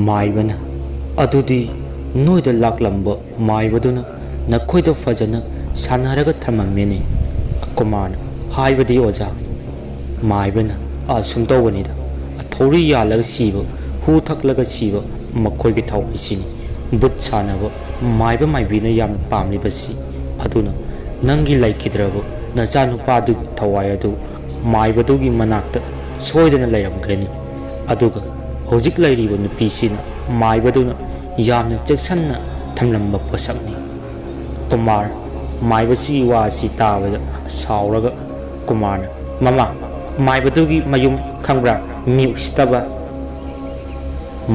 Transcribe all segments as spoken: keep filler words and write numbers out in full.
ꯃꯥꯏꯕꯅ, "ꯑꯗꯨꯗꯤ ꯅꯣꯏꯗ ꯂꯥꯛꯂꯝꯕ ꯃꯥꯏꯕꯗꯨꯅ ꯅꯈꯣꯏꯗ ꯐꯖꯅ ꯁꯥꯟꯅꯔꯒ ꯊꯝꯃꯝꯃꯦꯅꯦ?" ꯀꯨꯃꯥꯔꯅ, "ꯍꯥꯏꯕꯗꯤ ꯑꯣꯖꯥ?" ꯃꯥꯏꯕꯅ, "ꯑꯁꯨꯝ ꯇꯧꯕꯅꯤꯗ, ꯊꯧꯔꯤ ꯌꯥꯜꯂꯒ ꯁꯤꯕ, ꯍꯨ ꯊꯛꯂꯒ ꯁꯤꯕ, ꯃꯈꯣꯏꯒꯤ ꯊꯋꯥꯏꯁꯤꯅꯤ ꯚꯨꯠ ꯁꯥꯟꯅꯕ ꯃꯥꯏꯕ ꯃꯥꯏꯕꯤꯅ ꯌꯥꯝꯅ ꯄꯥꯝꯂꯤꯕꯁꯤ꯫ ꯑꯗꯨꯅ ꯅꯪꯒꯤ ꯂꯩꯈꯤꯗ꯭ꯔꯕ ꯅꯆꯥꯅꯨꯄꯥꯗꯨꯒꯤ ꯊꯋꯥꯏ ꯑꯗꯨ ꯃꯥꯏꯕꯗꯨꯒꯤ ꯃꯅꯥꯛꯇ ꯁꯣꯏꯗꯅ ꯂꯩꯔꯝꯒꯅꯤ꯫ ꯑꯗꯨꯒ ꯍꯧꯖꯤꯛ ꯂꯩꯔꯤꯕ ꯅꯨꯄꯤꯁꯤꯅ ꯃꯥꯏꯕꯗꯨꯅ ꯌꯥꯝꯅ ꯆꯦꯛꯁꯤꯟꯅ ꯊꯝꯂꯝꯕ ꯄꯣꯠꯁꯛꯅꯤ꯫" ꯀꯨꯃꯥꯔ, ꯃꯥꯏꯕꯁꯤꯒꯤ ꯋꯥ ꯑꯁꯤ ꯇꯥꯕꯗ ꯁꯥꯎꯔꯒ ꯀꯨꯃꯥꯔꯅ, "ꯃꯃꯥ, ꯃꯥꯏꯕꯗꯨꯒꯤ ꯃꯌꯨꯝ ꯈꯪꯕ꯭ꯔꯥ? ꯃꯤ ꯎꯁꯤꯠꯇꯕ!"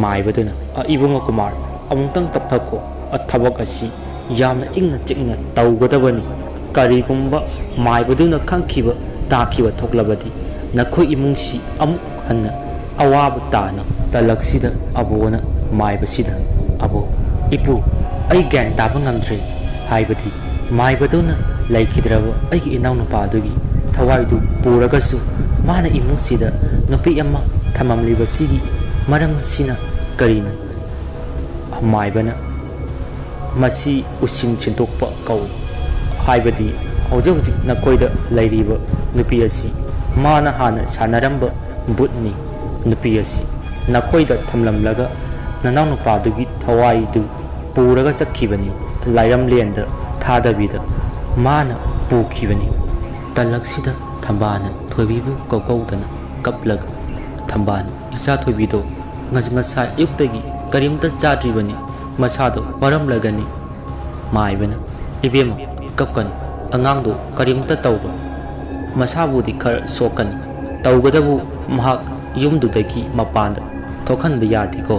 ꯃꯥꯏꯕꯗꯨꯅ, "ꯑ, ꯏꯕꯨꯡꯉꯣ ꯀꯨꯃꯥꯔ, ꯑꯃꯨꯛꯇꯪ ꯇꯞꯊꯈꯣ꯫ ꯑ, ꯊꯕꯛ ꯑꯁꯤ ꯌꯥꯝꯅ ꯏꯪꯅ ꯆꯤꯛꯅ ꯇꯧꯒꯗꯕꯅꯤ꯫ ꯀꯔꯤꯒꯨꯝꯕ ꯃꯥꯏꯕꯗꯨꯅ ꯈꯪꯈꯤꯕ ꯇꯥꯈꯤꯕ ꯊꯣꯛꯂꯕꯗꯤ ꯅꯈꯣꯏ ꯏꯃꯨꯡꯁꯤ ꯑꯃꯨꯛ ꯍꯟꯅ ꯑꯋꯥꯕ ꯇꯥꯅꯤ꯫" ꯇꯂꯛꯁꯤꯗ ꯑꯕꯣꯅ ꯃꯥꯏꯕꯁꯤꯗ, "ꯑꯕꯣ, ꯏꯄꯨ, ꯑꯩ ꯒ꯭ꯌꯥꯟ ꯇꯥꯕ ꯉꯝꯗ꯭ꯔꯦ꯫ ꯍꯥꯏꯕꯗꯤ ꯃꯥꯏꯕꯗꯨꯅ ꯂꯩꯈꯤꯗ꯭ꯔꯕ ꯑꯩꯒꯤ ꯏꯅꯥꯎꯅꯨꯄꯥꯗꯨꯒꯤ ꯊꯋꯥꯏꯗꯨ ꯄꯨꯔꯒꯁꯨ ꯃꯥꯅ ꯏꯃꯨꯡꯁꯤꯗ ꯅꯨꯄꯤ ꯑꯃ ꯊꯝꯃꯝꯂꯤꯕꯁꯤꯒꯤ ꯃꯔꯝꯁꯤꯅ ꯀꯔꯤꯅꯣ?" ꯃꯥꯏꯕꯅ, "ꯃꯁꯤ ꯎꯁꯤꯟ ꯁꯤꯟꯗꯣꯛꯄ ꯀꯧꯏ꯫ ꯍꯥꯏꯕꯗꯤ ꯍꯧꯖꯤꯛ ꯍꯧꯖꯤꯛ ꯅꯈꯣꯏꯗ ꯂꯩꯔꯤꯕ ꯅꯨꯄꯤ ꯑꯁꯤ ꯃꯥꯅ ꯍꯥꯟꯅ ꯁꯥꯟꯅꯔꯝꯕ ꯚꯨꯠꯅꯤ꯫ ꯅꯨꯄꯤ ꯑꯁꯤ ꯅꯈꯣꯏꯗ ꯊꯝꯂꯝꯂꯒ ꯅꯅꯥꯎꯅꯨꯄꯥꯗꯨꯒꯤ ꯊꯋꯥꯏꯗꯨ ꯄꯨꯔꯒ ꯆꯠꯈꯤꯕꯅꯤ꯫ ꯂꯥꯏꯔꯝꯂꯦꯟꯗ ꯊꯥꯗꯕꯤꯗ ꯃꯥꯅ ꯄꯨꯈꯤꯕꯅꯤ꯫" ꯇꯂꯛꯁꯤꯗ ꯊꯝꯕꯥꯜꯅ ꯊꯣꯏꯕꯤꯕꯨ ꯀꯧꯀꯧꯗꯅ ꯀꯞꯂꯒ, "ꯊꯝꯕꯥꯜ, ꯏꯆꯥ ꯊꯣꯏꯕꯤꯗꯣ ꯉꯁ-, ꯉꯁꯥꯏ ꯑꯌꯨꯛꯇꯒꯤ ꯀꯔꯤꯝꯇ ꯆꯥꯗ꯭ꯔꯤꯕꯅꯤ, ꯃꯁꯥꯗꯣ ꯋꯥꯔꯝꯂꯒꯅꯤ꯫" ꯃꯥꯏꯕꯅ, "ꯏꯕꯦꯝꯃ, ꯀꯞꯀꯅꯨ, ꯑꯉꯥꯡꯗꯣ ꯀꯔꯤꯝꯇ ꯇꯧꯔꯣꯏ꯫ ꯃꯁꯥꯕꯨꯗꯤ ꯈꯔ ꯁꯣꯛꯀꯅꯤ, ꯇꯧꯕꯇꯕꯨ ꯃꯍꯥꯛ ꯌꯨꯝꯗꯨꯗꯒꯤ ꯃꯄꯥꯟꯗ ꯊꯣꯛꯍꯟꯕ ꯌꯥꯗꯦꯀꯣ꯫"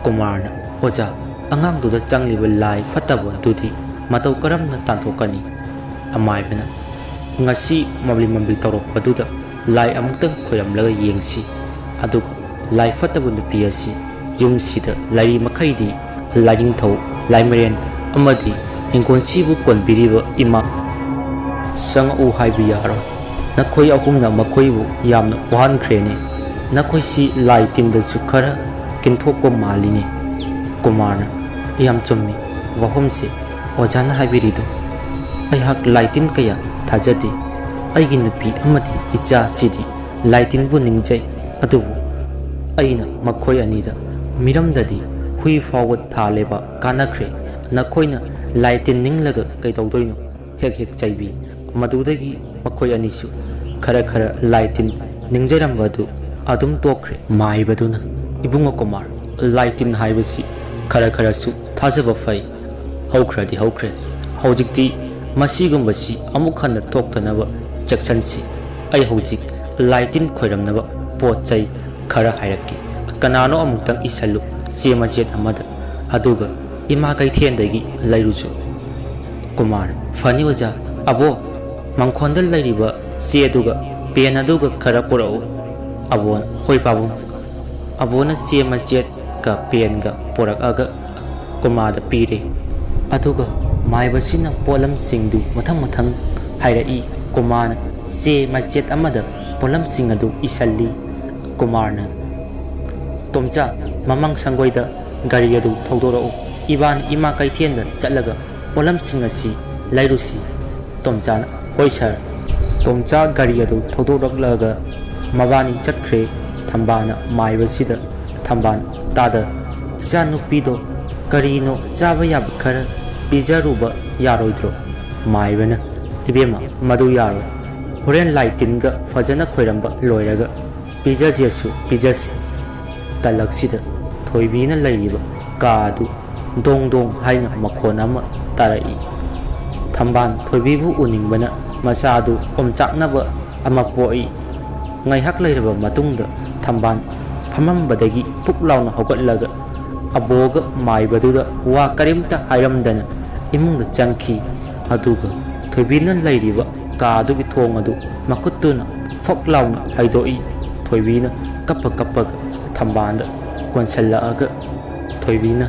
ꯀꯨꯃꯥꯔꯅ, "ꯑꯣꯖꯥ, ꯑꯉꯥꯡꯗꯨꯗ ꯆꯪꯂꯤꯕ ꯂꯥꯏ ꯐꯠꯇꯕꯗꯨꯗꯤ ꯃꯇꯧ ꯀꯔꯝꯅ ꯇꯥꯟꯊꯣꯛꯀꯅꯤ?" ꯑꯃꯥꯏꯕꯅ, "ꯉꯁꯤ ꯃꯝꯂꯤ ꯃꯝꯂꯤ ꯇꯧꯔꯛꯄꯗꯨꯗ ꯂꯥꯏ ꯑꯃꯨꯛꯇꯪ ꯈꯣꯏꯔꯝꯂꯒ ꯌꯦꯡꯁꯤ꯫ ꯑꯗꯨꯒ ꯂꯥꯏ ꯐꯠꯇꯕ ꯅꯨꯄꯤ ꯑꯁꯤ ꯌꯨꯝꯁꯤꯗ ꯂꯩꯔꯤ ꯃꯈꯩꯗꯤ ꯂꯥꯏꯅꯤꯡꯊꯧ, ꯂꯥꯏꯃꯔꯦꯟ ꯑꯃꯗꯤ ꯍꯤꯡꯒꯣꯜꯁꯤꯕꯨ ꯀꯣꯟꯕꯤꯔꯤꯕ ꯏꯃꯥ ꯆꯪꯉꯛꯎ ꯍꯥꯏꯕ ꯌꯥꯔꯣꯏ꯫ ꯅꯈꯣꯏ ꯑꯍꯨꯝꯅ ꯃꯈꯣꯏꯕꯨ ꯌꯥꯝꯅ ꯋꯥꯍꯟꯈ꯭ꯔꯦꯅꯦ꯫ ꯅꯈꯣꯏꯁꯤ ꯂꯥꯏ ꯇꯤꯟꯗꯁꯨ ꯈꯔ ꯀꯤꯟꯊꯣꯛꯄ ꯃꯥꯜꯂꯤꯅꯦ꯫ ꯀꯨꯃꯥꯔꯅ, "ꯌꯥꯝ ꯆꯨꯝꯃꯤ ꯋꯥꯐꯝꯁꯦ ꯑꯣꯖꯥꯅ ꯍꯥꯏꯕꯤꯔꯤꯗꯣ꯫ ꯑꯩꯍꯥꯛ ꯂꯥꯏ ꯇꯤꯟ ꯀꯌꯥ ꯊꯥꯖꯗꯦ꯫ ꯑꯩꯒꯤ ꯅꯨꯄꯤ ꯑꯃꯗꯤ ꯏꯆꯥꯁꯤꯗꯤ ꯂꯥꯏ ꯇꯤꯟꯕꯨ ꯅꯤꯡꯖꯩ꯫ ꯑꯗꯨꯕꯨ ꯑꯩꯅ ꯃꯈꯣꯏ ꯑꯅꯤꯗ ꯃꯤꯔꯝꯗꯗꯤ ꯍꯨꯏ ꯐꯥꯎꯕ ꯊꯥꯜꯂꯦꯕ ꯀꯥꯟꯅꯈ꯭ꯔꯦ꯫ ꯅꯈꯣꯏꯅ ꯂꯥꯏ ꯇꯤꯟ ꯅꯤꯡꯂꯒ ꯀꯩꯗꯧꯗꯣꯏꯅꯣ?" ꯍꯦꯛ ꯍꯦꯛ ꯆꯩꯕꯤ꯫ ꯃꯗꯨꯗꯒꯤ ꯃꯈꯣꯏ ꯑꯅꯤꯁꯨ ꯈꯔ ꯈꯔ ꯂꯥꯏ ꯇꯤꯟ ꯅꯤꯡꯖꯔꯝꯕ ꯑꯗꯨ ꯑꯗꯨꯝ ꯇꯣꯛꯈ꯭ꯔꯦ꯫ ꯃꯥꯏꯕꯗꯨꯅ, "ꯏꯕꯨꯡꯉꯣ ꯀꯨꯃꯥꯔ, ꯂꯥꯏ ꯇꯤꯟ ꯍꯥꯏꯕꯁꯤ ꯈꯔ ꯈꯔꯁꯨ ꯊꯥꯖꯕ ꯐꯩ꯫ ꯍꯧꯈ꯭ꯔꯗꯤ ꯍꯧꯈ꯭ꯔꯦ꯫ ꯍꯧꯖꯤꯛꯇꯤ ꯃꯁꯤꯒꯨꯝꯕꯁꯤ ꯑꯃꯨꯛ ꯍꯟꯅ ꯊꯣꯛꯇꯅꯕ ꯆꯦꯛꯁꯟꯁꯤ꯫ ꯑꯩ ꯍꯧꯖꯤꯛ ꯂꯥꯏ ꯇꯤꯟ ꯈꯣꯏꯔꯝꯅꯕ ꯄꯣꯠ ꯆꯩ ꯈꯔ ꯍꯥꯏꯔꯛꯀꯦ꯫ ꯀꯅꯥꯅꯣ ꯑꯃꯨꯛꯇꯪ ꯏꯁꯜꯂꯨ ꯆꯦ ꯃꯆꯦꯠ ꯑꯃꯗ, ꯑꯗꯨꯒ ꯏꯃꯥ ꯀꯩꯊꯦꯜꯗꯒꯤ ꯂꯩꯔꯨꯁꯨ꯫" ꯀꯨꯃꯥꯔ, "ꯐꯅꯤ ꯑꯣꯖꯥ꯫ ꯑꯕꯣ, ꯃꯪꯈꯣꯟꯗ ꯂꯩꯔꯤꯕ ꯆꯦ ꯑꯗꯨꯒ ꯄꯦꯟ ꯑꯗꯨꯒ ꯈꯔ ꯄꯨꯔꯛꯎ꯫" ꯑꯕꯣꯅ, "ꯍꯣꯏ ꯄꯥꯕꯨꯡ꯫" ꯑꯕꯣꯅ ꯆꯦ ꯃꯆꯦꯠꯀ ꯄꯦꯟꯒ ꯄꯨꯔꯛꯑꯒ ꯀꯨꯃꯥꯔꯗ ꯄꯤꯔꯦ꯫ ꯑꯗꯨꯒ ꯃꯥꯏꯕꯁꯤꯅ ꯄꯣꯠꯂꯝꯁꯤꯡꯗꯨ ꯃꯊꯪ ꯃꯊꯪ ꯍꯥꯏꯔꯛꯏ꯫ ꯀꯨꯃꯥꯔꯅ ꯆꯦ ꯃꯆꯦꯠ ꯑꯃꯗ ꯄꯣꯠꯂꯝꯁꯤꯡ ꯑꯗꯨ ꯏꯁꯜꯂꯤ꯫ ꯀꯨꯃꯥꯔꯅ, "ꯇꯣꯝꯆꯥ, ꯃꯃꯥꯡ ꯁꯪꯒꯣꯏꯗ ꯒꯥꯔꯤ ꯑꯗꯨ ꯊꯧꯗꯣꯔꯛꯎ꯫ ꯏꯕꯥꯅꯤ ꯏꯃꯥ ꯀꯩꯊꯦꯜꯗ ꯆꯠꯂꯒ ꯄꯣꯠꯂꯝꯁꯤꯡ ꯑꯁꯤ ꯂꯩꯔꯨꯁꯤ꯫" ꯇꯣꯝꯆꯥꯅ, "ꯍꯣꯏ ꯁꯥꯔ꯫" ꯇꯣꯝꯆꯥ ꯒꯥꯔꯤ ꯑꯗꯨ ꯊꯧꯗꯣꯔꯛꯂꯒ ꯃꯕꯥꯅꯤ ꯆꯠꯈ꯭ꯔꯦ꯫ ꯊꯝꯕꯥꯜꯅ ꯃꯥꯏꯕꯁꯤꯗ, ꯊꯝꯕꯥꯜ, "ꯇꯥꯗ, ꯏꯆꯥꯅꯨꯄꯤꯗꯣ ꯀꯔꯤꯅꯣ ꯆꯥꯕ ꯌꯥꯕ ꯈꯔ ꯄꯤꯖꯔꯨꯕ ꯌꯥꯔꯣꯏꯗ꯭ꯔꯣ?" ꯃꯥꯏꯕꯅ, "ꯏꯕꯦꯝꯃ, ꯃꯗꯨ ꯌꯥꯔꯣꯏ꯫ ꯍꯣꯔꯦꯟ ꯂꯥꯏ ꯇꯤꯟꯒ ꯐꯖꯅ ꯈꯣꯏꯔꯝꯕ ꯂꯣꯏꯔꯒ ꯄꯤꯖꯖꯦꯁꯨ ꯄꯤꯖꯁꯤ꯫" ꯇꯂꯛꯁꯤꯗ ꯊꯣꯏꯕꯤꯅ ꯂꯩꯔꯤꯕ ꯀꯥ ꯑꯗꯨ ꯗꯣꯡ ꯗꯣꯡ ꯍꯥꯏꯅ ꯃꯈꯣꯟ ꯑꯃ ꯇꯥꯔꯛꯏ꯫ ꯊꯝꯕꯥꯜ ꯊꯣꯏꯕꯤꯕꯨ ꯎꯅꯤꯡꯕꯅ ꯃꯁꯥ ꯑꯗꯨ ꯑꯣꯝꯆꯥꯛꯅꯕ ꯑꯃ ꯄꯣꯛꯏ꯫ ꯉꯥꯏꯍꯥꯛ ꯂꯩꯔꯕ ꯃꯇꯨꯡꯗ ꯊꯝꯕꯥꯜ ꯐꯝꯃꯝꯕꯗꯒꯤ ꯄꯨꯛ ꯂꯥꯎꯅ ꯍꯧꯒꯠꯂꯒ ꯑꯕꯣꯒ ꯃꯥꯏꯕꯗꯨꯗ ꯋꯥ ꯀꯔꯤꯝꯇ ꯍꯥꯏꯔꯝꯗꯅ ꯏꯃꯨꯡꯗ ꯆꯪꯈꯤ꯫ ꯑꯗꯨꯒ ꯊꯣꯏꯕꯤꯅ ꯂꯩꯔꯤꯕ ꯀꯥ ꯑꯗꯨꯒꯤ ꯊꯣꯡ ꯑꯗꯨ ꯃꯈꯨꯠꯇꯨꯅ ꯐꯛ ꯂꯥꯎꯅ ꯍꯥꯏꯗꯣꯛꯏ꯫ ꯊꯣꯏꯕꯤꯅ ꯀꯞꯄ ꯀꯞꯄꯒ ꯊꯝꯕꯥꯜꯗ ꯀꯣꯟꯁꯤꯜꯂꯛꯑꯒ ꯊꯣꯏꯕꯤꯅ,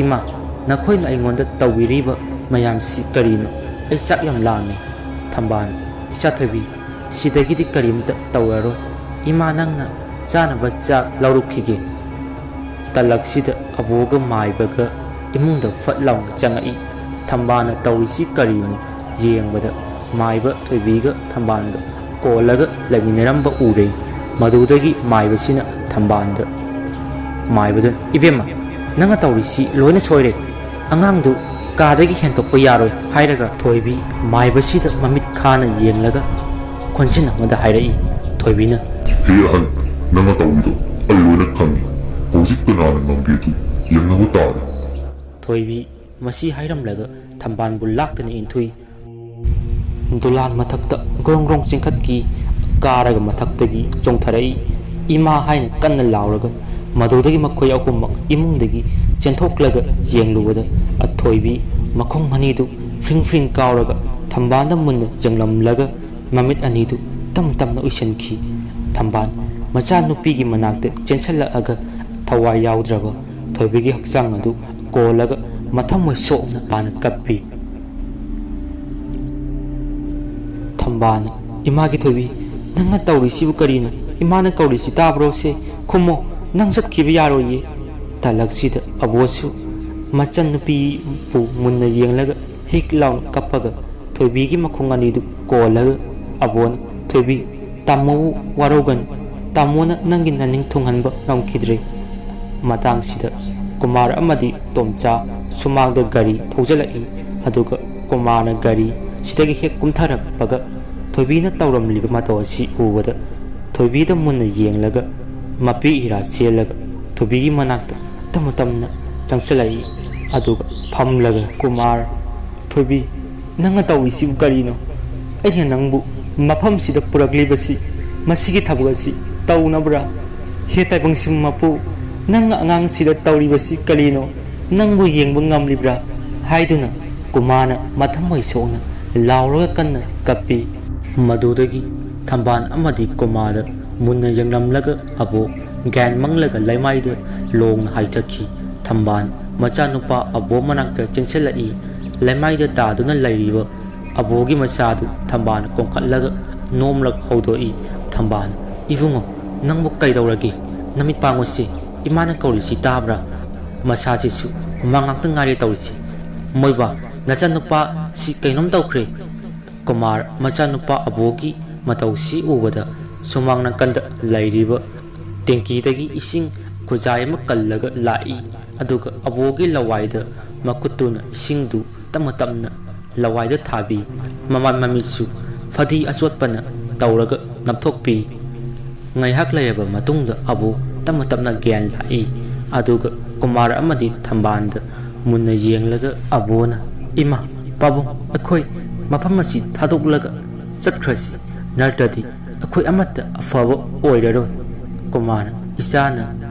"ꯏꯃꯥ, ꯅꯈꯣꯏꯅ ꯑꯩꯉꯣꯟꯗ ꯇꯧꯕꯤꯔꯤꯕ ꯃꯌꯥꯝꯁꯤ ꯀꯔꯤꯅꯣ? ꯑꯩ ꯆꯥꯛ ꯌꯥꯝ ꯂꯥꯝꯃꯦ꯫" ꯊꯝꯕꯥꯜ, "ꯏꯆꯥ ꯊꯣꯏꯕꯤ, ꯁꯤꯗꯒꯤꯗꯤ ꯀꯔꯤꯝꯇ ꯇꯧꯔꯔꯣꯏ꯫ ꯏꯃꯥ, ꯅꯪꯅ ꯆꯥꯅꯕ ꯆꯥꯛ ꯂꯧꯔꯨꯈꯤꯒꯦ꯫" ꯇꯂꯛꯁꯤꯗ ꯑꯕꯣꯒ ꯃꯥꯏꯕꯒ ꯏꯃꯨꯡꯗ ꯐꯠ ꯂꯥꯎꯅ ꯆꯪꯉꯛꯏ꯫ ꯊꯝꯕꯥꯜꯅ ꯇꯧꯔꯤꯁꯤ ꯀꯔꯤꯅꯣ ꯌꯦꯡꯕꯗ ꯃꯥꯏꯕ ꯊꯣꯏꯕꯤꯒ ꯊꯝꯕꯥꯜꯒ ꯀꯣꯜꯂꯒ ꯂꯩꯃꯤꯟꯅꯔꯝꯕ ꯎꯔꯦ꯫ ꯃꯗꯨꯗꯒꯤ ꯃꯥꯏꯕꯁꯤꯅ ꯊꯝꯕꯥꯜꯗ, ꯃꯥꯏꯕꯗꯨꯅ, "ꯏꯕꯦꯝꯃ, ꯅꯪꯅ ꯇꯧꯔꯤꯁꯤ ꯂꯣꯏꯅ ꯁꯣꯏꯔꯦ꯫ ꯑꯉꯥꯡꯗꯨ ꯀꯥꯗꯒꯤ ꯍꯦꯟꯗꯣꯛꯄ ꯌꯥꯔꯣꯏ" ꯍꯥꯏꯔꯒ ꯊꯣꯏꯕꯤ ꯃꯥꯏꯕꯁꯤꯗ ꯃꯃꯤꯠ ꯈꯥꯅ ꯌꯦꯡꯂꯒ ꯈꯣꯟꯖꯦꯜ ꯑꯃꯗ ꯍꯥꯏꯔꯛꯏ꯫ ꯊꯣꯏꯕꯤꯅ, "ꯍꯦ ꯑꯍꯟ, ꯅꯪꯅ ꯇꯧꯔꯤꯗꯣ ꯑꯩ ꯂꯣꯏꯅ ꯈꯪꯉꯤ꯫ ꯍꯧꯖꯤꯛ ꯀꯅꯥꯅ ꯉꯝꯒꯦꯗꯨ ꯌꯦꯡꯅꯕ ꯇꯥꯔꯦ"꯫ ꯊꯣꯏꯕꯤ ꯃꯁꯤ ꯍꯥꯏꯔꯝꯂꯒ ꯊꯝꯕꯥꯜꯕꯨ ꯂꯥꯛꯇꯅ ꯏꯟꯊꯨꯏ꯫ ꯗꯣꯂꯥꯟ ꯃꯊꯛꯇ ꯒ꯭ꯔꯣꯡ ꯒ꯭ꯔꯣꯡ ꯆꯤꯡꯈꯠꯈꯤ꯫ ꯀꯥꯔꯒ ꯃꯊꯛꯇꯒꯤ ꯆꯣꯡꯊꯔꯛꯏ꯫ "ꯏꯃꯥ" ꯍꯥꯏꯅ ꯀꯟꯅ ꯂꯥꯎꯔꯒ ꯃꯗꯨꯗꯒꯤ ꯃꯈꯣꯏ ꯑꯍꯨꯝꯃꯛ ꯏꯃꯨꯡꯗꯒꯤ ꯆꯦꯟꯊꯣꯛꯂꯒ ꯌꯦꯡꯂꯨꯕꯗ ꯑꯊꯣꯏꯕꯤ ꯃꯈꯣꯡ ꯑꯅꯤꯗꯨ ꯐ꯭ꯔꯤꯡ ꯐ꯭ꯔꯤꯡ ꯀꯥꯎꯔꯒ ꯊꯝꯕꯥꯜꯗ ꯃꯨꯟꯅ ꯌꯦꯡꯂꯝꯂꯒ ꯃꯃꯤꯠ ꯑꯅꯤꯗꯨ ꯇꯝ ꯇꯝꯅ ꯎꯏꯁꯤꯟꯈꯤ꯫ ꯊꯝꯕꯥꯜ ꯃꯆꯥꯅꯨꯄꯤꯒꯤ ꯃꯅꯥꯛꯇ ꯆꯦꯟꯁꯤꯜꯂꯛꯑꯒ ꯊꯋꯥꯏ ꯌꯥꯎꯗ꯭ꯔꯕ ꯊꯣꯏꯕꯤꯒꯤ ꯍꯛꯆꯥꯡ ꯑꯗꯨ ꯀꯣꯜꯂꯒ ꯃꯊꯃꯣꯏ ꯁꯣꯛꯅ ꯄꯥꯅ ꯀꯞꯄꯤ꯫ ꯊꯝꯕꯥꯜꯅ, "ꯏꯃꯥꯒꯤ ꯊꯣꯏꯕꯤ, ꯅꯪꯅ ꯇꯧꯔꯤꯁꯤꯕꯨ ꯀꯔꯤꯅꯣ? ꯏꯃꯥꯅ ꯀꯧꯔꯤꯁꯤ ꯇꯥꯕ꯭ꯔꯣ ꯁꯦ? ꯈꯨꯝꯃꯣ, ꯅꯪ ꯆꯠꯈꯤꯕ ꯌꯥꯔꯣꯏꯌꯦ"꯫ ꯇꯥꯂꯛꯁꯤꯗ ꯑꯕꯣꯁꯨ ꯃꯆꯟꯅꯨꯄꯤꯕꯨ ꯃꯨꯟꯅ ꯌꯦꯡꯂꯒ ꯍꯤꯛ ꯂꯥꯎꯅ ꯀꯞꯄꯒ ꯊꯣꯏꯕꯤꯒꯤ ꯃꯈꯣꯡ ꯑꯅꯤꯗꯨ ꯀꯣꯜꯂꯒ ꯑꯕꯣꯅ, "ꯊꯣꯏꯕꯤ, ꯇꯥꯃꯣꯕꯨ ꯋꯥꯔꯧꯒꯅꯨ꯫ ꯇꯥꯃꯣꯅ ꯅꯪꯒꯤ ꯅꯅꯤꯡ ꯊꯨꯡꯍꯟꯕ ꯉꯝꯈꯤꯗ꯭ꯔꯦ"꯫ ꯃꯇꯥꯡꯁꯤꯗ ꯀꯨꯃꯥꯔ ꯑꯃꯗꯤ ꯇꯣꯝꯆꯥ ꯁꯨꯃꯥꯡꯗ ꯒꯥꯔꯤ ꯊꯧꯖꯤꯜꯂꯛꯏ꯫ ꯑꯗꯨꯒ ꯀꯨꯃꯥꯔꯅ ꯒꯥꯔꯤ ꯁꯤꯗꯒꯤ ꯍꯦꯛ ꯀꯨꯝꯊꯔꯛꯄꯒ ꯊꯣꯏꯕꯤꯅ ꯇꯧꯔꯝꯂꯤꯕ ꯃꯇꯧ ꯑꯁꯤ ꯎꯕꯗ ꯊꯣꯏꯕꯤꯗ ꯃꯨꯟꯅ ꯌꯦꯡꯂꯒ ꯃꯄꯤ ꯏꯔꯥ ꯆꯦꯜꯂꯒ ꯊꯣꯏꯕꯤꯒꯤ ꯃꯅꯥꯛꯇ ꯇꯞꯅ ꯇꯞꯅ ꯆꯪꯁꯤꯜꯂꯛꯏ꯫ ꯑꯗꯨꯒ ꯐꯝꯂꯒ ꯀꯨꯃꯥꯔ, "ꯊꯣꯏꯕꯤ, ꯅꯪꯅ ꯇꯧꯔꯤꯁꯤꯕꯨ ꯀꯔꯤꯅꯣ? ꯑꯩꯅ ꯅꯪꯕꯨ ꯃꯐꯝꯁꯤꯗ ꯄꯨꯔꯛꯂꯤꯕꯁꯤ ꯃꯁꯤꯒꯤ ꯊꯕꯛ ꯑꯁꯤ ꯇꯧꯅꯕ꯭ꯔꯥ? ꯍꯦ ꯇꯥꯏꯕꯪꯁꯤꯡ ꯃꯄꯨ, ꯅꯪꯅ ꯑꯉꯥꯡꯁꯤꯗ ꯇꯧꯔꯤꯕꯁꯤ ꯀꯔꯤꯅꯣ? ꯅꯪꯕꯨ ꯌꯦꯡꯕ ꯉꯝꯂꯤꯕ꯭ꯔꯥ?" ꯍꯥꯏꯗꯨꯅ ꯀꯨꯃꯥꯔꯅ ꯃꯊꯃꯣꯏ ꯁꯣꯛꯅ ꯂꯥꯎꯔꯒ ꯀꯟꯅ ꯀꯞꯄꯤ꯫ ꯃꯗꯨꯗꯒꯤ ꯊꯝꯕꯥꯜ ꯑꯃꯗꯤ ꯀꯨꯃꯥꯔꯗ ꯃꯨꯟꯅ ꯌꯦꯡꯂꯝꯂꯒ ꯑꯕꯣ ꯒ꯭ꯌꯥꯟ ꯃꯪꯂꯒ ꯂꯩꯃꯥꯏꯗ ꯂꯣꯡꯅ ꯍꯥꯏꯊꯈꯤ꯫ ꯊꯝꯕꯥꯜ ꯃꯆꯥꯅꯨꯄꯥ ꯑꯕꯣ ꯃꯅꯥꯛꯇ ꯆꯦꯟꯁꯤꯜꯂꯛꯏ꯫ ꯂꯩꯃꯥꯏꯗ ꯇꯥꯗꯨꯅ ꯂꯩꯔꯤꯕ ꯑꯕꯣꯒꯤ ꯃꯆꯥꯗꯨ ꯊꯝꯕꯥꯜꯅ ꯀꯣꯡꯈꯠꯂꯒ ꯅꯣꯝꯂꯒ ꯍꯧꯗꯣꯛꯏ꯫ ꯊꯝꯕꯥꯜ, "ꯏꯕꯨꯡꯉꯣ, ꯅꯪꯕꯨ ꯀꯩꯗꯧꯔꯒꯦ? ꯅꯃꯤꯠ ꯄꯥꯡꯉꯨꯁꯦ"꯫ ꯏꯃꯥꯅ ꯀꯧꯔꯤꯁꯤ ꯇꯥꯕ꯭ꯔꯥ? ꯃꯁꯥꯁꯤꯁꯨ ꯃꯃꯥ ꯉꯥꯛꯇ ꯉꯥꯏꯔꯦ ꯇꯧꯔꯤꯁꯤ꯫ ꯃꯣꯏꯕꯥ, ꯅꯆꯥꯅꯨꯄꯥꯁꯤ ꯀꯩꯅꯣꯝ ꯇꯧꯈ꯭ꯔꯦ꯫ ꯀꯨꯃꯥꯔ ꯃꯆꯥꯅꯨꯄꯥ ꯑꯕꯣꯒꯤ ꯃꯇꯧꯁꯤ ꯎꯕꯗ ꯁꯨꯃꯥꯡ ꯅꯥꯀꯟꯗ ꯂꯩꯔꯤꯕ ꯇꯦꯡꯀꯤꯗꯒꯤ ꯏꯁꯤꯡ ꯈꯨꯖꯥꯏ ꯑꯃ ꯀꯜꯂꯒ ꯂꯥꯛꯏ꯫ ꯑꯗꯨꯒ ꯑꯕꯣꯒꯤ ꯂꯋꯥꯏꯗ ꯃꯈꯨꯠꯇꯨꯅ ꯏꯁꯤꯡꯗꯨ ꯇꯞꯅ ꯇꯞꯅ ꯂꯋꯥꯏꯗ ꯊꯥꯕꯤ꯫ ꯃꯃꯥꯏ ꯃꯃꯤꯠꯁꯨ ꯐꯗꯤ ꯑꯆꯣꯠꯄꯅ ꯇꯧꯔꯒ ꯅꯞꯊꯣꯛꯄꯤ꯫ ꯉꯥꯏꯍꯥꯛ ꯂꯩꯔꯕ ꯃꯇꯨꯡꯗ ꯑꯕꯣ ꯇꯞꯅ ꯇꯞꯅ ꯒ꯭ꯌꯥꯟ ꯂꯥꯛꯏ꯫ ꯑꯗꯨꯒ ꯀꯨꯃꯥꯔ ꯑꯃꯗꯤ ꯊꯝꯕꯥꯜꯗ ꯃꯨꯟꯅ ꯌꯦꯡꯂꯒ ꯑꯕꯣꯅ, "ꯏꯃꯥ, ꯄꯥꯕꯨꯡ, ꯑꯩꯈꯣꯏ ꯃꯐꯝ ꯑꯁꯤ ꯊꯥꯗꯣꯛꯂꯒ ꯆꯠꯈ꯭ꯔꯁꯤ, ꯅꯠꯇ꯭ꯔꯗꯤ ꯑꯩꯈꯣꯏ ꯑꯃꯠꯇ ꯑꯐꯕ ꯑꯣꯏꯔꯔꯣꯏ꯫ ꯀꯨꯃꯥꯔ, ꯏꯆꯥꯅ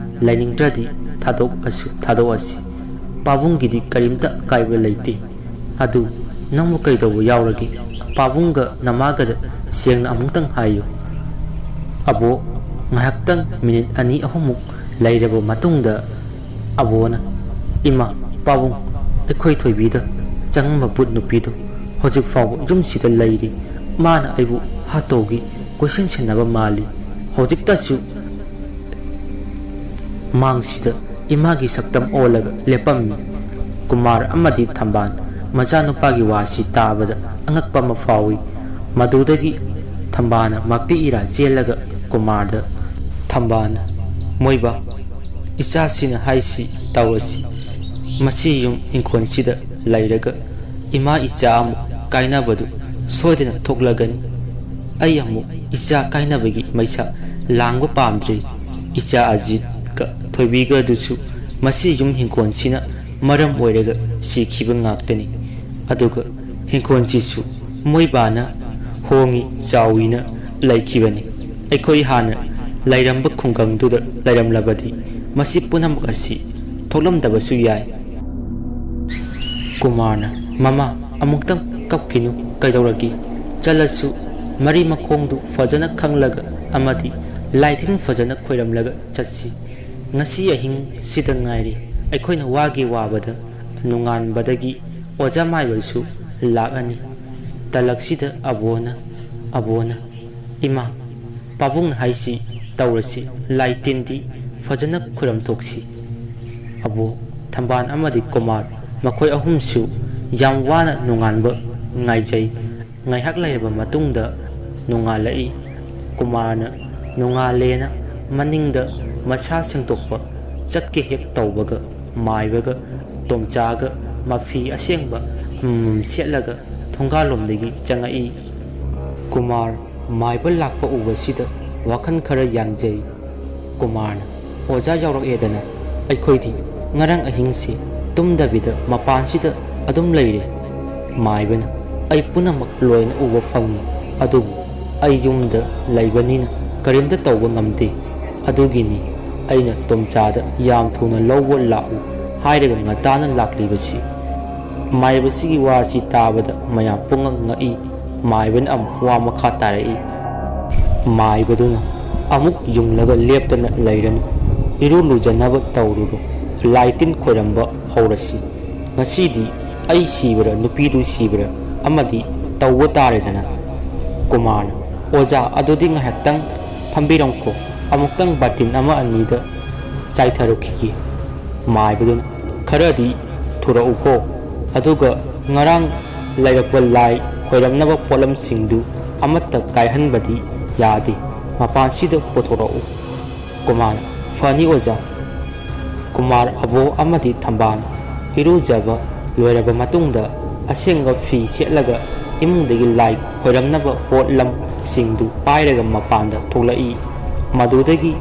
ꯂꯩꯅꯤꯡꯗ꯭ꯔꯗꯤ ꯊꯥꯗꯣꯛꯑꯁꯨ ꯊꯥꯗꯣꯛꯑꯁꯤ꯫ ꯄꯥꯕꯨꯡꯒꯤꯗꯤ ꯀꯔꯤꯝꯇ ꯑꯀꯥꯏꯕ ꯂꯩꯇꯦ꯫ ꯑꯗꯨ ꯅꯪꯕꯨ ꯀꯩꯗꯧꯕ ꯌꯥꯎꯔꯒꯦ? ꯄꯥꯕꯨꯡꯒ ꯅꯃꯥꯒꯗ ꯁꯦꯡꯅ ꯑꯃꯨꯛꯇꯪ ꯍꯥꯏꯌꯨ꯫" ꯑꯕꯣ ꯉꯥꯏꯍꯥꯛꯇꯪ, ꯃꯤꯅꯤꯠ ꯑꯅꯤ ꯑꯍꯨꯝꯃꯨꯛ ꯂꯩꯔꯕ ꯃꯇꯨꯡꯗ ꯑꯕꯣꯅ, "ꯏꯃꯥ, ꯄꯥꯕꯨꯡ, ꯑꯩꯈꯣꯏ ꯊꯣꯏꯕꯤꯗ ꯆꯪꯉꯝꯕ ꯚꯨꯠ ꯅꯨꯄꯤꯗꯣ ꯍꯧꯖꯤꯛ ꯐꯥꯎꯕ ꯌꯨꯝꯁꯤꯗ ꯂꯩꯔꯤ꯫ ꯃꯥꯅ ꯑꯩꯕꯨ ꯍꯥꯠꯇꯧꯒꯤ ꯀꯣꯏꯁꯤꯟ ꯁꯤꯟꯅꯕ ꯃꯥꯜꯂꯤ꯫ ꯍꯧꯖꯤꯛꯇꯁꯨ ꯃꯥꯡꯁꯤꯗ ꯏꯃꯥꯒꯤ ꯁꯛꯇꯝ ꯑꯣꯜꯂꯒ ꯂꯦꯞꯄꯝꯃꯤ꯫" ꯀꯨꯃꯥꯔ ꯑꯃꯗꯤ ꯊꯝꯕꯥꯜ ꯃꯆꯥꯅꯨꯄꯥꯒꯤ ꯋꯥꯁꯤ ꯇꯥꯕꯗ ꯑꯉꯛꯄ ꯑꯃ ꯐꯥꯎꯏ꯫ ꯃꯗꯨꯗꯒꯤ ꯊꯝꯕꯥꯜꯅ ꯃꯄꯤ ꯏꯔꯥ ꯆꯦꯜꯂꯒ ꯀꯨꯃꯥꯔꯗ, ꯊꯝꯕꯥꯜꯅ, "ꯃꯣꯏꯕꯥ, ꯏꯆꯥꯁꯤꯅ ꯍꯥꯏꯁꯤ ꯇꯧꯔꯁꯤ꯫ ꯃꯁꯤ ꯌꯨꯝ ꯏꯪꯈꯣꯜꯁꯤꯗ ꯂꯩꯔꯒ ꯏꯃꯥ ꯏꯆꯥ ꯑꯃꯨꯛ ꯀꯥꯏꯅꯕꯗꯨ ꯁꯣꯏꯗꯅ ꯊꯣꯛꯂꯒꯅꯤ꯫ ꯑꯩ ꯑꯃꯨꯛ ꯏꯆꯥ ꯀꯥꯏꯅꯕꯒꯤ ꯃꯩꯁꯥ ꯂꯥꯡꯕ ꯄꯥꯝꯗ꯭ꯔꯦ꯫ ꯏꯆꯥ ꯑꯖꯤꯠꯀ ꯊꯣꯏꯕꯤꯒꯗꯨꯁꯨ ꯃꯁꯤ ꯌꯨꯝ ꯍꯤꯡꯈꯣꯜꯁꯤꯅ ꯃꯔꯝ ꯑꯣꯏꯔꯒ ꯁꯤꯈꯤꯕ ꯉꯥꯛꯇꯅꯤ꯫ ꯑꯗꯨꯒ ꯍꯤꯡꯈꯣꯜꯁꯤꯁꯨ ꯃꯣꯏꯕꯥꯅ ꯍꯣꯡꯉꯤ ꯆꯥꯎꯏꯅ ꯂꯩꯈꯤꯕꯅꯤ꯫ ꯑꯩꯈꯣꯏ ꯍꯥꯟꯅ ꯂꯩꯔꯝꯕ ꯈꯨꯡꯒꯪꯗꯨꯗ ꯂꯩꯔꯝꯂꯕꯗꯤ ꯃꯁꯤ ꯄꯨꯝꯅꯃꯛ ꯑꯁꯤ ꯊꯣꯛꯂꯝꯗꯕꯁꯨ ꯌꯥꯏ꯫" ꯀꯨꯃꯥꯔꯅ, "ꯃꯃꯥ, ꯑꯃꯨꯛꯇꯪ ꯀꯞꯈꯤꯅꯨ, ꯀꯩꯗꯧꯔꯒꯦ? ꯆꯠꯂꯁꯨ ꯃꯔꯤ ꯃꯈꯣꯡꯗꯨ ꯐꯖꯅ ꯈꯪꯂꯒ ꯑꯃꯗꯤ ꯂꯥꯏ ꯇꯤꯟ ꯐꯖꯅ ꯈꯣꯏꯔꯝꯂꯒ ꯆꯠꯁꯤ꯫ ꯉꯁꯤ ꯑꯍꯤꯡꯁꯤꯗ ꯉꯥꯏꯔꯦ ꯑꯩꯈꯣꯏꯅ ꯋꯥꯒꯤ ꯋꯥꯕꯗ ꯅꯣꯡꯉꯥꯟꯕꯗꯒꯤ ꯑꯣꯖꯥ ꯃꯥꯏꯕꯁꯨ ꯂꯥꯛꯑꯅꯤ꯫" ꯇꯂꯛꯁꯤꯗ ꯑꯕꯣꯅ, ꯑꯕꯣꯅ, "ꯏꯃꯥ, ꯄꯥꯕꯨꯡꯅ ꯍꯥꯏꯁꯤ ꯇꯧꯔꯁꯤ, ꯂꯥꯏ ꯇꯤꯟꯗꯤ ꯐꯖꯅ ꯈꯨꯔꯝ ꯊꯣꯛꯁꯤ꯫ ꯑꯕꯣ, ꯊꯝꯕꯥꯜ ꯑꯃꯗꯤ ꯀꯨꯃꯥꯔ ꯃꯈꯣꯏ ꯑꯍꯨꯝꯁꯨ ꯌꯥꯝ ꯋꯥꯅ ꯅꯣꯡꯉꯥꯟꯕ ꯉꯥꯏꯖꯩ꯫ ꯉꯥꯏꯍꯥꯛ ꯂꯩꯔꯕ ꯃꯇꯨꯡꯗ ꯅꯣꯡꯉꯥꯜꯂꯛꯏ꯫ ꯀꯨꯃꯥꯔꯅ ꯅꯣꯡꯉꯥꯜꯂꯦꯅ ꯃꯅꯤꯡꯗ ꯃꯁꯥ ꯁꯦꯡꯗꯣꯛꯄ ꯆꯠꯀꯦ ꯍꯦꯛ ꯇꯧꯕꯒ ꯃꯥꯏꯕꯒ ꯇꯣꯝꯆꯥꯒ ꯃꯐꯤ ꯑꯁꯦꯡꯕ ꯑꯃꯃꯝ ꯁꯦꯠꯂꯒ ꯊꯣꯡꯒꯥꯜꯂꯣꯝꯗꯒꯤ ꯆꯪꯉꯛꯏ꯫ ꯀꯨꯃꯥꯔ ꯃꯥꯏꯕ ꯂꯥꯛꯄ ꯎꯕꯁꯤꯗ ꯋꯥꯈꯜ ꯈꯔ ꯌꯥꯡꯖꯩ꯫ ꯀꯨꯃꯥꯔꯅ, "ꯑꯣꯖꯥ ꯌꯥꯎꯔꯛꯑꯦꯗꯅ, ꯑꯩꯈꯣꯏꯗꯤ ꯉꯔꯥꯡ ꯑꯍꯤꯡꯁꯦ ꯇꯨꯝꯗꯕꯤꯗ ꯃꯄꯥꯟꯁꯤꯗ ꯑꯗꯨꯝ ꯂꯩꯔꯦ꯫" ꯃꯥꯏꯕꯅ, "ꯑꯩ ꯄꯨꯝꯅꯃꯛ ꯂꯣꯏꯅ ꯎꯕ ꯐꯪꯉꯤ, ꯑꯗꯨꯕꯨ ꯑꯩ ꯌꯨꯝꯗ ꯂꯩꯕꯅꯤꯅ ꯀꯔꯤꯝꯇ ꯇꯧꯕ ꯉꯝꯗꯦ꯫ ꯑꯗꯨꯒꯤꯅꯤ ꯑꯩꯅ ꯇꯣꯝꯆꯥꯗ ꯌꯥꯝ ꯊꯨꯅ ꯂꯧꯕ ꯂꯥꯛꯎ ꯍꯥꯏꯔꯒ ꯉꯟꯇꯥꯅ ꯂꯥꯛꯂꯤꯕꯁꯤ꯫" ꯃꯥꯏꯕꯁꯤꯒꯤ ꯋꯥꯁꯤ ꯇꯥꯕꯗ ꯃꯌꯥꯝ ꯄꯨꯝꯅꯃꯛ ꯉꯛꯏ꯫ ꯃꯥꯏꯕꯅ ꯑꯃꯨꯛ ꯋꯥ ꯃꯈꯥ ꯇꯥꯔꯛꯏ꯫ ꯃꯥꯏꯕꯗꯨꯅ, "ꯑꯃꯨꯛ ꯌꯨꯡꯂꯒ ꯂꯦꯞꯇꯅ ꯂꯩꯔꯅꯨ꯫ ꯏꯔꯨ ꯂꯨꯖꯅꯕ ꯇꯧꯔꯨꯔꯣ꯫ ꯂꯥꯏ ꯇꯤꯟ ꯈꯣꯏꯔꯝꯕ ꯍꯧꯔꯁꯤ꯫ ꯉꯁꯤꯗꯤ ꯑꯩ ꯁꯤꯕ꯭ꯔꯥ, ꯅꯨꯄꯤꯗꯨ ꯁꯤꯕ꯭ꯔꯥ ꯑꯃꯗꯤ ꯇꯧꯕ ꯇꯥꯔꯦꯗꯅ꯫" ꯀꯨꯃꯥꯔꯅ, "ꯑꯣꯖꯥ, ꯑꯗꯨꯗꯤ ꯉꯥꯏꯍꯥꯛꯇꯪ ꯐꯝꯕꯤꯔꯝꯈꯣ, ꯑꯃꯨꯛꯇꯪ ꯕꯥꯇꯤꯟ ꯑꯃ ꯑꯅꯤꯗ ꯆꯥꯏꯊꯔꯨꯈꯤꯒꯦ꯫" ꯃꯥꯏꯕꯗꯨꯅ, "ꯈꯔꯗꯤ ꯊꯨꯔꯛꯎꯀꯣ, ꯑꯗꯨꯒ ꯉꯔꯥꯡ ꯂꯩꯔꯛꯄ ꯂꯥꯏ ꯈꯣꯏꯔꯝꯅꯕ ꯄꯣꯠꯂꯝꯁꯤꯡꯗꯨ ꯑꯃꯠꯇ ꯀꯥꯏꯍꯟꯕꯗꯤ ꯌꯥꯗꯦ, ꯃꯄꯥꯟꯁꯤꯗ ꯄꯨꯊꯣꯔꯛꯎ꯫" ꯀꯨꯃꯥꯔ, "ꯐꯅꯤ ꯑꯣꯖꯥ꯫" ꯀꯨꯃꯥꯔ, ꯑꯕꯣ ꯑꯃꯗꯤ ꯊꯝꯕꯥꯜ ꯏꯔꯨꯖꯕ ꯂꯣꯏꯔꯕ ꯃꯇꯨꯡꯗ ꯑꯁꯦꯡꯕ ꯐꯤ ꯁꯦꯠꯂꯒ ꯏꯃꯨꯡꯗꯒꯤ ꯂꯥꯏ ꯈꯣꯏꯔꯝꯅꯕ ꯄꯣꯠꯂꯝꯁꯤꯡꯗꯨ ꯄꯥꯏꯔꯒ ꯃꯄꯥꯟꯗ ꯊꯣꯛꯂꯛꯏ꯫ ꯃꯗꯨꯗꯒꯤ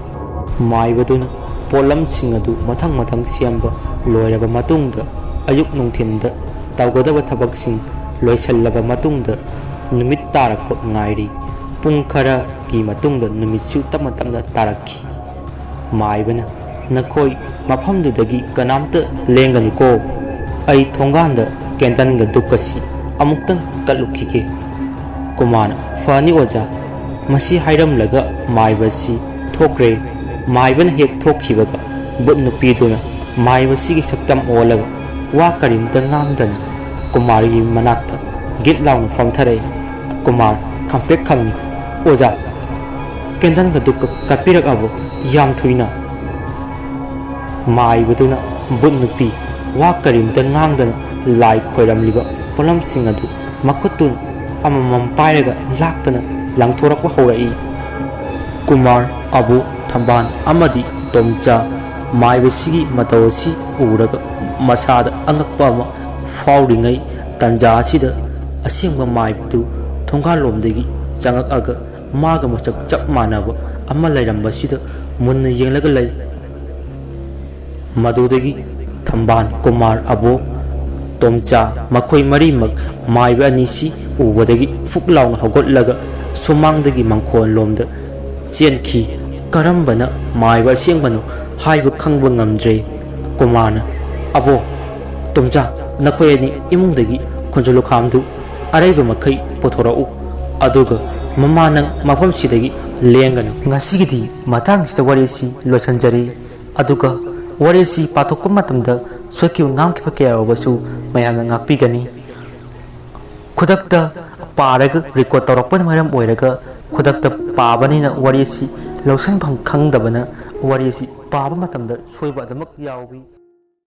ꯃꯥꯏꯕꯗꯨꯅ ꯄꯣꯠꯂꯝꯁꯤꯡ ꯑꯗꯨ ꯃꯊꯪ ꯃꯊꯪ ꯁꯦꯝꯕ ꯂꯣꯏꯔꯕ ꯃꯇꯨꯡꯗ, ꯑꯌꯨꯛ ꯅꯨꯡꯊꯤꯟꯗ ꯇꯧꯒꯗꯕ ꯊꯕꯛꯁꯤꯡ ꯂꯣꯏꯁꯤꯜꯂꯕ ꯃꯇꯨꯡꯗ, ꯅꯨꯃꯤꯠ ꯇꯥꯔꯛꯄ ꯉꯥꯏꯔꯤ꯫ ꯄꯨꯡ ꯈꯔꯒꯤ ꯃꯇꯨꯡꯗ ꯅꯨꯃꯤꯠꯁꯨ ꯇꯞꯅ ꯇꯞꯅ ꯇꯥꯔꯛꯈꯤ꯫ ꯃꯥꯏꯕꯅ, "ꯅꯈꯣꯏ ꯃꯐꯝꯗꯨꯗꯒꯤ ꯀꯅꯥꯝꯇ ꯂꯦꯡꯒꯅꯨꯀꯣ꯫ ꯑꯩ ꯊꯣꯡꯒꯥꯟꯗ ꯀꯦꯟꯗꯜꯒ ꯙꯨꯞꯀꯁꯤ ꯑꯃꯨꯛꯇꯪ ꯀꯠꯂꯨꯈꯤꯒꯦ꯫" ꯀꯨꯃꯥꯔꯅ, "ꯐꯅꯤ ꯑꯣꯖꯥ꯫" ꯃꯁꯤ ꯍꯥꯏꯔꯝꯂꯒ ꯃꯥꯏꯕꯁꯤ ꯊꯣꯛꯈ꯭ꯔꯦ꯫ ꯃꯥꯏꯕꯅ ꯍꯦꯛ ꯊꯣꯛꯈꯤꯕꯒ ꯚꯨꯠ ꯅꯨꯄꯤꯗꯨꯅ ꯃꯥꯏꯕꯁꯤꯒꯤ ꯁꯛꯇꯝ ꯑꯣꯜꯂꯒ ꯋꯥ ꯀꯔꯤꯝꯇ ꯉꯥꯡꯗꯅ ꯀꯨꯃꯥꯔꯒꯤ ꯃꯅꯥꯛꯇ ꯒꯤꯠ ꯂꯥꯎꯅ ꯐꯝꯊꯔꯛꯏ꯫ ꯀꯨꯃꯥꯔ ꯈꯪꯄ꯭ꯔꯦꯛ ꯈꯪꯉꯤ꯫ "ꯑꯣꯖꯥ, ꯀꯦꯟꯗꯜꯒ ꯙꯨꯞꯀ ꯀꯠꯄꯤꯔꯛꯑꯕꯣ? ꯌꯥꯝ ꯊꯨꯏꯅ!" ꯃꯥꯏꯕꯗꯨꯅ ꯚꯨꯠ ꯅꯨꯄꯤ ꯋꯥ ꯀꯔꯤꯝꯇ ꯉꯥꯡꯗꯅ ꯂꯥꯏ ꯈꯣꯏꯔꯝꯂꯤꯕ ꯄꯣꯠꯂꯝꯁꯤꯡ ꯑꯗꯨ ꯃꯈꯨꯠꯇꯨꯅ ꯑꯃꯃꯝ ꯄꯥꯏꯔꯒ ꯂꯥꯛꯇꯅ ꯂꯪꯊꯣꯔꯛꯄ ꯍꯧꯔꯛꯏ꯫ ꯀꯨꯃꯥꯔ, ꯑꯕꯨ, ꯊꯝꯕꯥꯜ ꯑꯃꯗꯤ ꯇꯣꯝꯆꯥ ꯃꯥꯏꯕꯁꯤꯒꯤ ꯃꯇꯧ ꯑꯁꯤ ꯎꯔꯒ ꯃꯁꯥꯗ ꯑꯉꯛꯄ ꯑꯃ ꯐꯥꯎꯔꯤꯉꯩ ꯇꯟꯖꯥ ꯑꯁꯤꯗ ꯑꯁꯦꯡꯕ ꯃꯥꯏꯕꯗꯨ ꯊꯣꯡꯒꯥꯜꯂꯣꯝꯗꯒꯤ ꯆꯪꯉꯛꯑꯒ ꯃꯥꯒ ꯃꯁꯛ ꯆꯞ ꯃꯥꯟꯅꯕ ꯑꯃ ꯂꯩꯔꯝꯕꯁꯤꯗ ꯃꯨꯟꯅ ꯌꯦꯡꯂꯒ ꯂꯩ꯫ ꯃꯗꯨꯗꯒꯤ ꯊꯝꯕꯥꯜ, ꯀꯨꯃꯥꯔ, ꯑꯕꯣ, ꯇꯣꯝꯆꯥ ꯃꯈꯣꯏ ꯃꯔꯤꯃꯛ ꯃꯥꯏꯕ ꯑꯅꯤꯁꯤ ꯎꯕꯗꯒꯤ ꯐꯨꯛ ꯂꯥꯎꯅ ꯍꯧꯒꯠꯂꯒ ꯁꯨꯃꯥꯡꯗꯒꯤ ꯃꯪꯈꯣꯜ ꯂꯣꯝꯗ ꯆꯦꯟꯈꯤ꯫ ꯀꯔꯝꯕꯅ ꯃꯥꯏꯕ ꯑꯁꯦꯡꯕꯅꯣ ꯍꯥꯏꯕ ꯈꯪꯕ ꯉꯝꯗ꯭ꯔꯦ꯫ ꯀꯨꯃꯥꯔꯅ, "ꯑꯕꯣ, ꯇꯣꯝꯆꯥ, ꯅꯈꯣꯏ ꯑꯅꯤ ꯏꯃꯨꯡꯗꯒꯤ ꯈꯨꯟꯖꯨ ꯂꯨꯈꯥꯝꯗꯨ ꯑꯔꯩꯕ ꯃꯈꯩ ꯄꯨꯊꯣꯔꯛꯎ, ꯑꯗꯨꯒ ꯃꯃꯥ ꯅꯪ ꯃꯐꯝꯁꯤꯗꯒꯤ ꯂꯦꯡꯒꯅꯨ꯫" ꯉꯁꯤꯒꯤꯗꯤ ꯃꯇꯥꯡꯁꯤꯗ ꯋꯥꯔꯤꯁꯤ ꯂꯣꯏꯁꯤꯟꯖꯔꯦ꯫ ꯑꯗꯨꯒ ꯋꯥꯔꯤꯁꯤ ꯄꯥꯊꯣꯛꯄ ꯃꯇꯝꯗ ꯁꯣꯏꯈꯤꯕ ꯉꯥꯝꯈꯤꯕ ꯀꯌꯥ ꯌꯥꯎꯕꯁꯨ ꯃꯌꯥꯝꯅ ꯉꯥꯛꯄꯤꯒꯅꯤ꯫ ꯈꯨꯗꯛꯇ ꯄꯥꯔꯒ ꯔꯦꯀꯣꯔꯗ ꯇꯧꯔꯛꯄꯅ ꯃꯔꯝ ꯑꯣꯏꯔꯒ ꯈꯨꯗꯛꯇ ꯄꯥꯕꯅꯤꯅ ꯋꯥꯔꯤꯁꯤ ꯂꯧꯁꯤꯟꯐꯝ ꯈꯪꯗꯕꯅ ꯋꯥꯔꯤꯁꯤ ꯄꯥꯕ ꯃꯇꯝꯗ ꯁꯣꯏꯕ ꯑꯗꯨꯃꯛ ꯌꯥꯎꯏ꯫